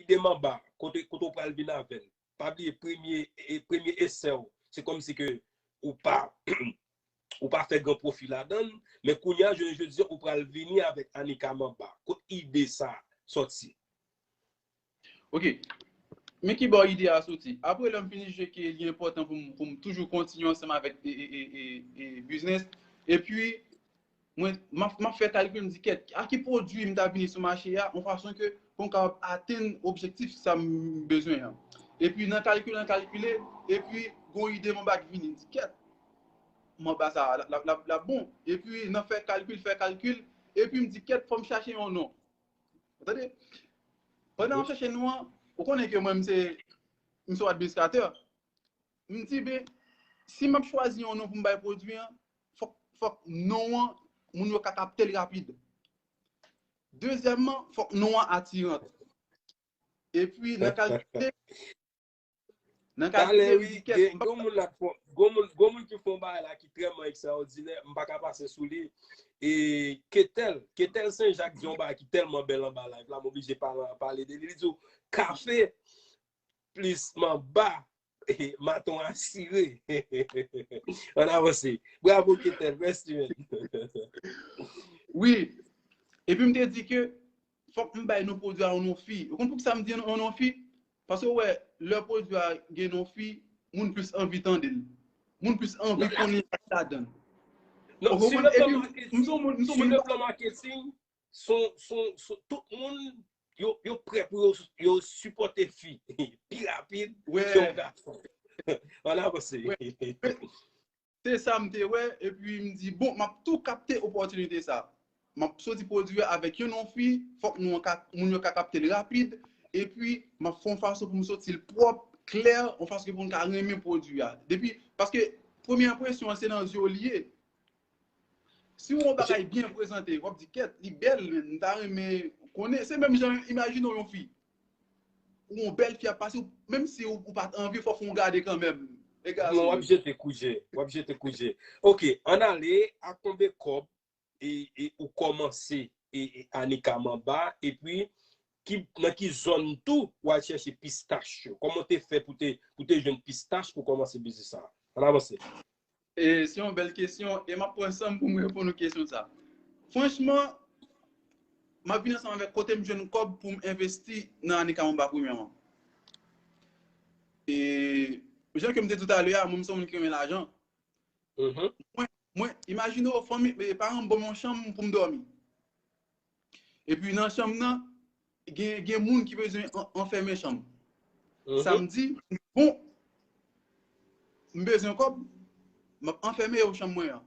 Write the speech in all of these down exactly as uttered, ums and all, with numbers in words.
ide m anba, kote, kote w pral vin avè l. Pa bliye, premye, e, premye esè w, se kòmsi ke ou pa, ou pa fè gran pwofi ladan l, men kounye a, jounen jodi a, ou pral vini avèk Anika Manba. Kot ide sa a sòti? Ok. Men ki bò ide a soti. Apre lè m fin jije ke li enpòtan pou m, pou m toujou kontinye ansanm avèk e, e, e, e, e biznis. Epi, mwen, m ap, m ap fè kalkil, m di, kèt, a ki pwodui m ta vini sou mache a, yon fason ke pou m kapab atenn objektif sa m bezwen an. Epi nan kalkile, nan kalkile, epi gon ide m anba ki vini, m di, kèt, m anba sa, l ap, l ap, l ap bon. Epi nan fè kalkil, fè kalkil, epi m di, kèt, fò m chache yon non. Ou tande? Pandan m ap chache non an, ou konnen ke mwen, m se, m se yon administratè. M di, ben, si m ap chwazi yon non pou m bay pwodui an, fòk, fòk non an, moun yo ka kapte l rapid. Dezyèmman, fòk non an atiran. Epi, nan kalkile, nan Talè, kalkile, m wi, di kèt, gen m pa gen moun la k fè, gen moun, gen moun ki fè yon bagay la ki trèman ekstraòdinè, m pa ka pase sou li. E Ketel, Ketel Senjak di yon bagay ki tèlman bèl anba live la, m oblije pale, pale de li. Li di w, kafe plis manba, maton asire. Ann avanse. Bravo, Ketel. Mèsi, man. Wi. Epi m te di ke fòk m bay non pwodui a yon non fi. Ou konn poukisa m di yon non fi? Paske w wè, lè pwodui a gen non fi, moun plis anvi tande l. Moun plis anvi konnen sa ki ladan l. Non, Ou sur konprann? le plan Epi, m marketing, se yon moun, m se yon sur moun le plan marketing, son, son, son, tout moun, yo, yo prè pou yo, yo sipòte fi pi rapid Wè. ke yon gason. Ann avanse. Wè. Se sa m te wè, epi m di, bon, m ap tou kapte opòtinite sa. M ap soti pwodui a avèk yon non fi, fòk nou ka, moun yo ka kapte l rapid, epi m ap fè yon fason pou m soti l pwòp, klè, yon fason pou m ka renmen pwodui a. Depi, paske premye enpresyon an se nan zye w li ye. Si w yon bagay byen prezante, w ap di, kèt, li bèl, men m ta renmen konnen. Se menm jan, imajine w yon fi. Ou yon bèl fi ap pase, ou- menm si ou, ou pa t anvi, fòk ou gade kanmenm. E gason. Bon, w ap jete kout je. W ap jete kout je. Ok, ann ale, ak konbyen kòb e, e ou kòmanse e, e Anika Manba, epi ki, nan ki zòn tou w al chèche pistach yo? Kòman w te fè pou te, pou te jwenn pistach pou kòmanse biznis sa a? Ann avanse. E se yon bèl kesyon, e m ap pran san m pou m reponn ou kesyon sa. Franchman, m ap vin ansanm avèk kote m jwenn kòb pou m envesti nan Anika Manba premyèman. E jan ke m te di w talè a, mwen, m se yon moun ki renmen lajan. Mhm. Mwen, mwen, imajine w, fanmi, e, paran m ban m yon chanm pou m dòmi. Epi nan chanm nan, gen, gen moun ki bezwen an- anfèmen chanm. Mhm. Sa m di, bon, m bezwen kòb, m ap anfèmen yo chanm mwen an.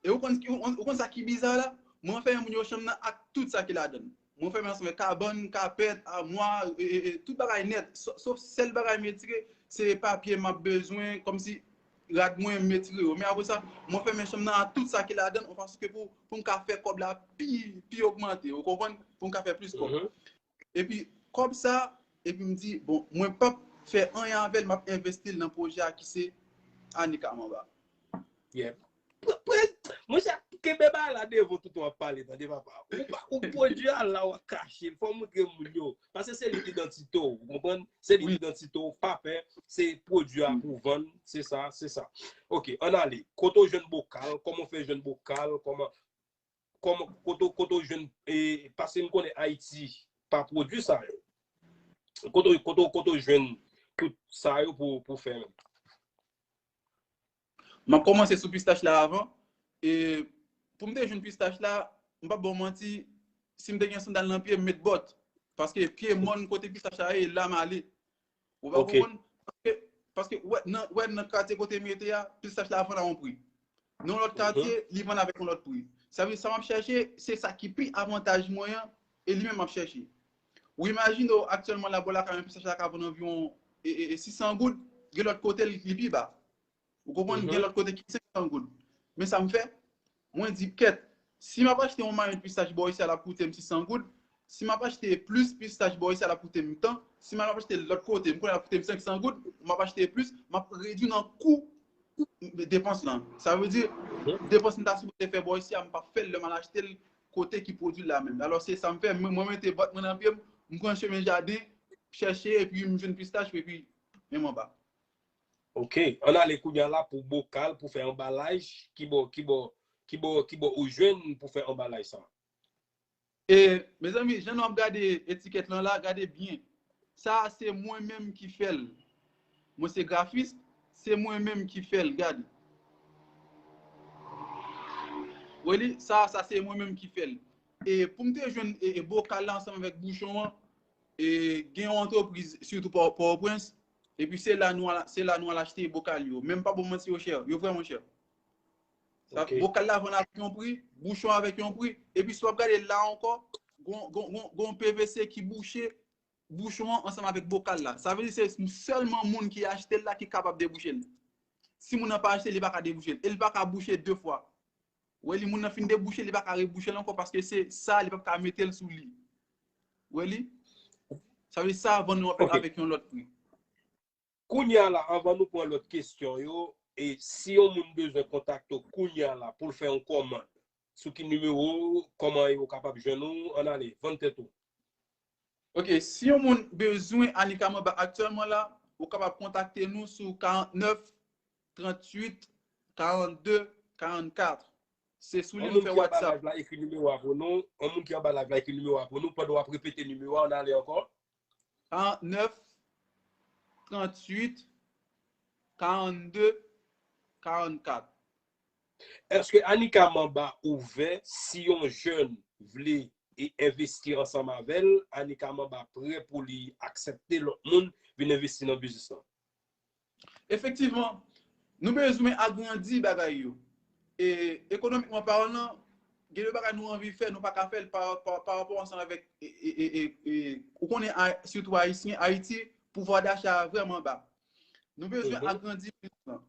E ou konn, ou, ou konn sa ki biza la? Mwen anfèmen moun yo chanm nan ak tout sa ki ladan l. Mwen anfèmen ansanm avèk kabann, kapèt, amwa, e, e, e, tout bagay nèt. Sof, sof sèl bagay m retire, se papye m ap bezwen, kòmsi rad mwen, m retire yo. Men apre sa, mwen anfèmen chanm nan ak tout sa ki ladan l, yon fason ke pou, pou m ka fè kòb la pi, pi ogmante, ou konprann? Pou m ka fè plis kòb. Mhm. Epi, kòb sa, epi m di, bon, mwen p ap fè anyen avè l, m ap envesti l nan pwojè a ki se Anika Manba. Yeah. Pre- pre- Monchè, kenbe bagay la devan tout w ap pale, tande papa. Ou pa, ou pwodui a la w ap kache l, fò w montre moun yo. Paske se li ki idantite w, ou konprann? Se li Wi. Ki idantite w, pa pè, se pwodui a pou vann, se sa, se sa. Ok, ann ale. Kote w jwenn bokal, kòman w fè jwenn bokal, kòman, kòman, kote, kote w jwenn, e, paske m konnen Ayiti pa pwodui sa yo. Kote, kote, kote w jwenn tout sa yo pou, pou fè menm. M ap kòmanse sou pistach la avan. E pou m te jwenn pistach la, m p ap ba w manti, si m te gen sandal nan pye, m met bòt. Paske pye mòn kote pistach la ye, la m ale. Ou pa Ok. Konprann? Paske, paske wè, nan, wè, nan katye kote m rete a, pistach la vann a yon pri. Nan lòt Mhm. Katye, li vann avèk yon lòt pri. Sa vle di, sa m ap chèche, se sa ki pi avantaj mwen an, e li menm m ap chèche. Ou imajine w, aktyèlman, la bò lakay mwen, pistach la ka vann anviwon e, e, e sis san goud, gen lòt kote, li, li pi ba. Ou konprann? Mhm. Gen lòt kote ki senk san goud. Men sa m fè, mwen di, kèt, si m ap achte yon mayon pistach bò isi a, l ap koute m sis san goud, si m ap achte plis pistach bò isi a, l ap koute m tan, si m ap achte lòt kote, m konnen l ap koute m senk san goud, m ap achte plis, m ap redui nan kou depans lan. Sa vle di, depans m ta sipoze fè bò isi a, m p ap fè l lè m al achte l kote ki pwodui la menm. Alò, se sa m fè, mwen, mwen mete bòt mwen nan pye m, m pran chemen jaden, chèche, epi m jwenn pistach, epi menm anba. Ok, ann ale kounye a la pou bokal, pou fè anbalaj, ki bò, ki bò, ki bò, ki bò ou jwenn pou fè anbalaj sa? E, mezanmi, jan nou ap gade etikèt lan la, gade byen. Sa a se mwen menm ki fè l. Mwen se grafis, se mwen menm ki fè l, gade. Wè li, sa, sa se mwen menm ki fè l. E pou m te jwenn e, e bokal la ansanm avèk bouchon an, e gen yon antrepriz, sitou Pò-, Pòtoprens, epi se la nou al, se la nou al achte bokal yo. Men m pa ba w manti, yo chè, yo vrèman chè. Sa, Ok. Bokal la vann avèk yon pri, bouchon avèk yon pri, epi si w ap gade la ankò, gon, gon, gon, gon P V C ki bouche bouchon an ansanm avèk bokal la. Sa vle di se sèlman moun ki achte l la ki kapab debouche l. Si moun nan pa achte, li pa ka debouche l. E li pa ka bouche de fwa. Wè li, moun nan fin debouche, li pa ka rebouche l ankò paske se sa, li p ap ka mete l sou li. Wè li? Sa vle di sa vann nou avèk, Ok. Avèk yon lòt pri. Kounye a la, anvan nou pran lòt kesyon yo, e si yon moun bezwen kontakte w kounye a la pou l fè yon kòmand, sou ki nimewo, kòman yo kapab jwenn ou, ann ale, vann tèt ou. Ok, si yon moun bezwen Anika Manba aktyèlman la, ou kapab kontakte nou sou karant nèf, trant uit, karant de, karant kat. Se sou li Yon nou moun fè ki anba WhatsApp. Live la, ekri nimewo a pou nou. Yon moun ki anba Live la, ekri nimewo a pou nou. Pandan w ap repete nimewo a, ann ale ankò. Karant nèf, trant uit, karant de, karant kat. Èske Anika Manba ouvè si yon jèn vle e envesti ansanm avè l, Anika Manba prè pou li aksepte lòt moun vin envesti nan biznis lan? Efektivman, nou bezwen agrandi bagay yo. E ekonomikman palan, gen de bagay nou anvi fè, nou pa ka fè l pa, pa, pa rapò ansanm avèk, e, e, e, e, e, ou konnen, a, sitou Ayisyen, Ayiti, pouvwa dacha a vrèman ba. Nou bezwen Mhm. agrandi biznis lan.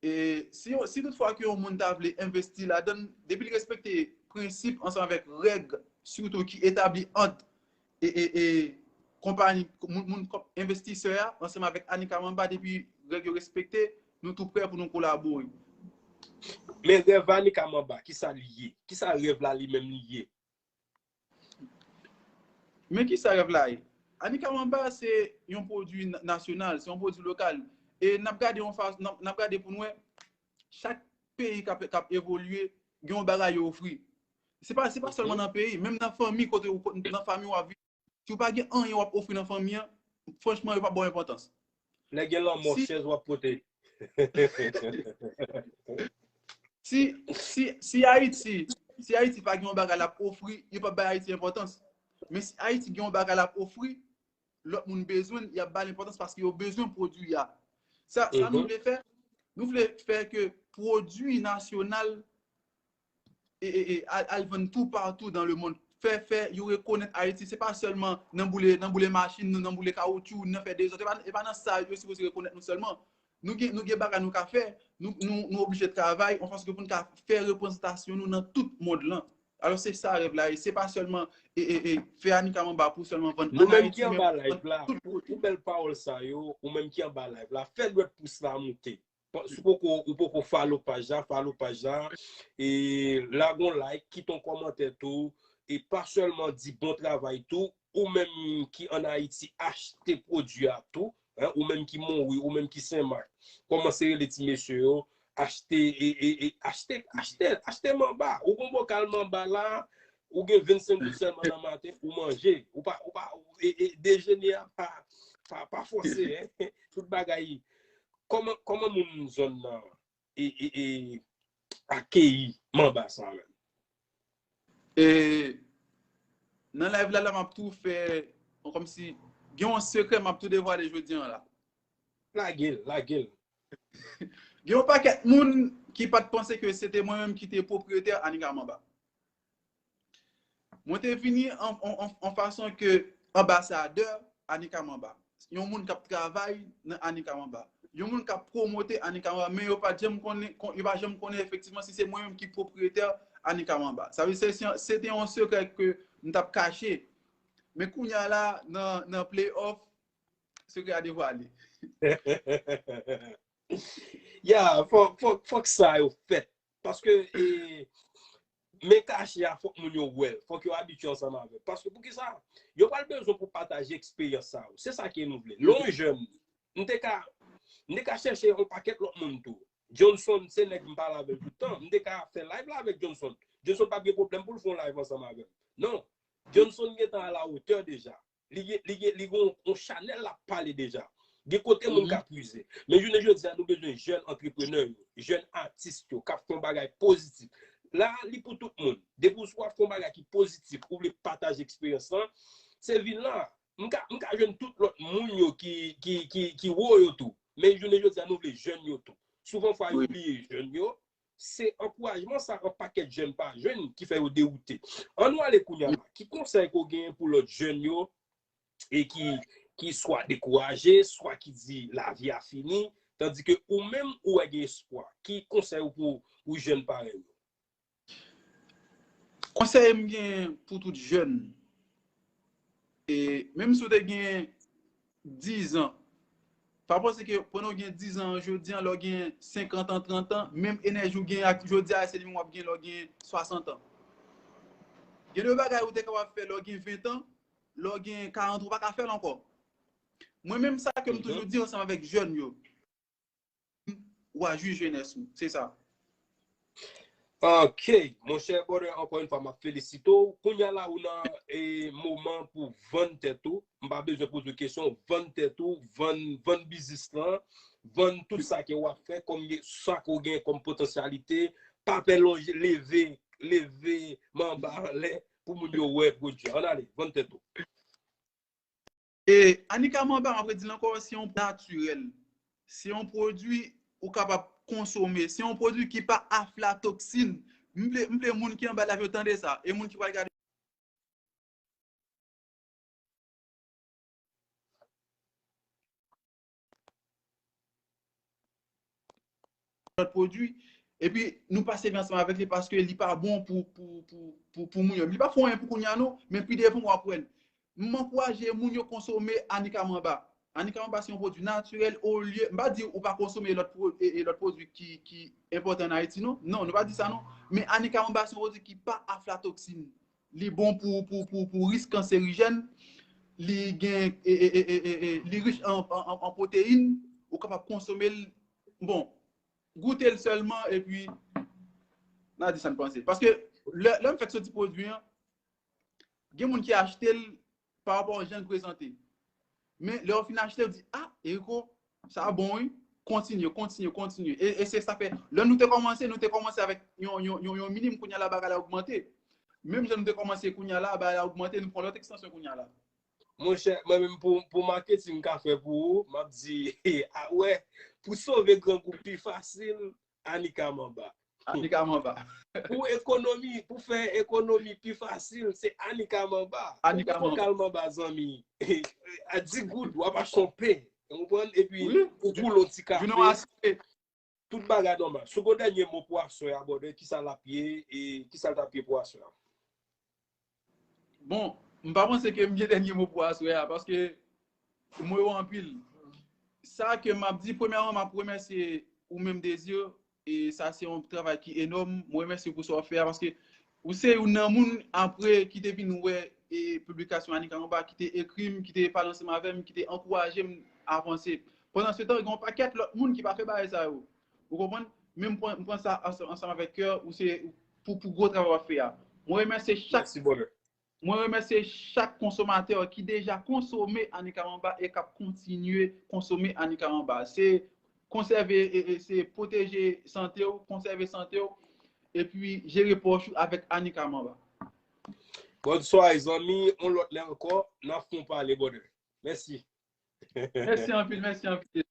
E si, si toutfwa ke yon moun ta vle envesti ladan l, depi l respekte prensip ansanm avèk règ, sitou ki etabli ant e, e, e, konpayi, moun, moun, envestisè a, ansanm avèk Anika Manba, depi règ yo respekte, nou tou prè pou nou kolabore. Men rèv Anika Manba, kisa li ye? Kisa rèv la li menm li ye? Men kisa rèv la ye? Anika Manba se yon pwodui na-, nasyonal, se yon pwodui lokal. E n ap gade yon fas-, n ap, n ap gade pou n wè, chak peyi k ap, k ap evolye, gen yon bagay yo ofri. Se pa, se pa sèlman nan peyi, menm nan fanmi, kote ou, nan fanmi w ap viv. Si w pa gen anyen w ap ofri nan fanmi an, franchman, yo p ap ba w enpòtans. Lè gen lanmò, chèz w ap pote. Si, si, si Ayiti, si Ayiti pa gen yon bagay l ap ofri, yo p ap bay Ayiti enpòtans. Men si Ayiti gen yon bagay l ap ofri, lòt moun bezwen l, y ap ba l enpòtans paske yo bezwen pwodui a. Sa, sa nou vle fè, nou vle fè ke pwodui nasyonal e, e, e, al, al vann toupatou dans le monde. Fè, fè yo rekonèt Ayiti, se pa sèlman nan boule, nan boule machin nou, nan boule kawotchou, nan fè dezòd. E pa, e pa nan sa yo sipoze rekonèt nou sèlman. Nou gen, nou gen bagay nou ka fè, nou, nou, nou oblije travay, yon fason ke pou n ka fè reprezantasyon nou nan tout mond lan. Alò, se sa rèv la ye. Se pa sèlman e, e, e, fè Anika Manba pou sèlman vann Nou an menm Ayiti, ki men anba vann live la, tout kote. Pou bèl pawòl sa yo, ou menm ki anba live la, fè dwèt pous la moute. Si w poko, ou poko follow paj la, follow paj la, e lage yon like, kite yon kòmantè tou, e pa sèlman di bon travay tou, ou menm ki ann Ayiti achte pwodui a tou, hein, ou menm ki Monwi, ou menm ki Senmak, kòman se rele ti mesye yo, achte, e, e, e, achte, achte, achte manba. Ou gon bokal manba la, ou gen vennsenk goud sèlman nan maten, ou manje, ou pa, ou pa, e, e, dejene a pa, pa, pa fòse, hein. Tout bagay. Kòman, kòman moun zòn nan e, e, e, akeyi manba sa menm? E nan live la, la m ap tou fè, kòmsi, gen yon sekrè m ap tou devwale jodi an la. Lage l, lage l. Gen yon pakèt moun ki pa t panse ke se te mwen menm ki te pwopriyetè Anika Manba. Mwen te vini an, an, an, an fason ke anbasadè Anika Manba. Yon moun k ap travay nan Anika Manba. Yon moun k ap pwomote Anika Manba, men yo pa janm konnen, kon-, yo pa janm konnen efektivman si se mwen menm ki pwopriyetè Anika Manba. Sa vle di se, se te yon sekrè ke m t ap kache. Men kounye a la, nan, nan playoff, sekrè a devwale. Ya, fòk, fòk, fòk sa yo fèt. Paske, e, men kache a, fòk moun yo wè l. Fòk yo abitye ansanm avè l. Paske poukisa? Yo pral bezwen pou pataje eksperyans sa yo. Se sa ke nou vle. Lè yon jèn, m te ka, m te ka chèche yon pakèt lòt moun tou. Johnson, se nèg m pale avè l tout tan. M te ka fè live la avèk Johnson. Johnson p ap gen pwoblèm pou l fè yon live ansanm avè m. Non. Johnson gentan a la wotè deja. Li gen, li gen, li gen yon, yon chanèl l ap pale deja. Gen kote moun ka pwize. Men jounen jodi a, nou bezwen jèn antreprenè yo, jèn atis yo, k ap fè yon bagay pozitif. La, li pou tout moun. Depi w ap fè yon bagay ki pozitif, ou vle pataje eksperyans lan, se vin la. M ka, m ka jwenn tout lòt moun yo ki, ki, ki, ki wo yo tou. Men jounen jodi a, nou vle jèn yo tou. Souvan fwa, yo bliye jèn yo. Se ankourajman sa yon pakèt jèn pa jwenn ki fè yo dewoute. Ann nou ale kounye a la. Ki konsèy ke w genyen pou lòt jèn yo e ki, ki swa dekouraje, swa ki di lavi a fini, tandike ou menm ou wè gen espwa? Ki konsèy ou pou, pou jèn parèy ou? Konsèy m gen pou tout jèn, e menm si w te gen diz an, pa panse ke pandan w gen diz an jodi a, lè w gen senkant an, trant an, menm enèji w gen ak jodi a, se li menm w ap gen lè w gen swasant an. Gen de bagay ou te kapab fè lè w gen ven an, lè w gen karant an, ou pa ka fè l ankò. Mwen menm, sa ke m toujou di ansanm avèk jèn yo, w a jwi jenès ou. Se sa. Ok, monchè brother, ankò yon fwa, m ap felisite w. Kounye a la, ou nan e, moman pou vann tèt ou. M pa bezwen poze w kesyon, vann tèt ou, vann, vann biznis lan, vann tout sa ke w ap fè, kòm sa ke w gen kòm potansyalite. Pa pè lonje, leve, leve manba anlè pou moun yo wè pwodui a. Ann ale, vann tèt ou. E Anika Manba, m ap redi l ankò, se yon pwodui natirèl. Se yon pwodui ou kapab konsome. Se yon pwodui ki pa aflatoksin. M vle, m vle moun ki anba live yo tande sa. E moun ki pral gade lòt pwodui. Epi nou pa sèvi ansanm avèk li paske li pa bon pou, pou, pou, pou, pou moun yo. Li pa fè anyen pou kounye a non, men pi devan w ap wè l. M ankouraje moun yo konsome Anika Manba. Anika Manba se yon pwodui natirèl olye, m pa di ou pa konsome lòt pwo- e, e lòt pwodui ki, ki enpòtan an Ayiti non. Non, nou pa di sa non. Men Anika Manba se yon pwodui ki pa aflatoksin. Li bon pou, pou, pou, pou risk kanserijèn. Li gen, e, e, e, e, e, e, li rich an, an, an, an pwoteyin. Ou kapab konsome l. Bon, goute l sèlman epi n a di sa n panse. Paske lè, lè m fèk soti pwodui an, gen moun ki achte l pa rapò jan l prezante. Men lè w fin achte, w di, ah, Eriko, sa bon wi. Kontinye, kontinye, kontinye. E, e se sa fè, lè nou te kòmanse, nou te kòmanse avèk yon, yon, yon, yon minim, kounye a la bagay la ogmante. Menm jan nou te kòmanse kounye a la, bagay la ogmante, nou pran lòt ekstansyon kounye a la. Monchè, mwen menm pou, pou maketing m ka fè pou ou, m ap di, a wè, pou sove grangou pi fasil, Anika Manba. Anika Manba. Pou ekonomi, pou fè ekonomi pi fasil, se Anika Manba. Anika Manba. Ou poko al manba, zanmi. A dis goud, w ap achte yon pen. Ou konprann? Epi, ou boule yon ti kafe. Tout bagay nòmal. Si w gen dènye mo pou aswè a, brother, kisa l ap ye, e kisa l t ap ye pou aswè a? Bon, m pa panse ke m gen dènye mo pou aswè a, paske mo yo anpil. Sa ke m ap di, premyèman, m ap remèsye ou menm, Désir, e sa se yon travay ki enòm. Mwen remèsye w pou sa w ap fè a, paske ou se youn nan moun apre ki te vin wè e piblikasyon Anika Manba, ki te ekri m, ki te pale ansanm avè m, ki te ankouraje m avanse. Pandan se tan, gen yon pakèt lòt moun ki pa fè bagay sa yo. Ou konprann? Men m pran, m pran sa ansanm, ansanm avèk kè, ou se pou, pou gwo travay w ap fè a. Mwen remèsye chak, mwen remèsye chak konsomatè ki deja konsome Anika Manba e k ap kontinye konsome Anika Manba. Se konsève, e, e, se pwoteje sante w, konsève sante w, epi jere pòch ou avèk Anika Manba. Bonswa, zanmi, yon lòt lè ankò, n ap fè yon pale, brother. Mèsi. Mèsi anpil, mèsi anpil.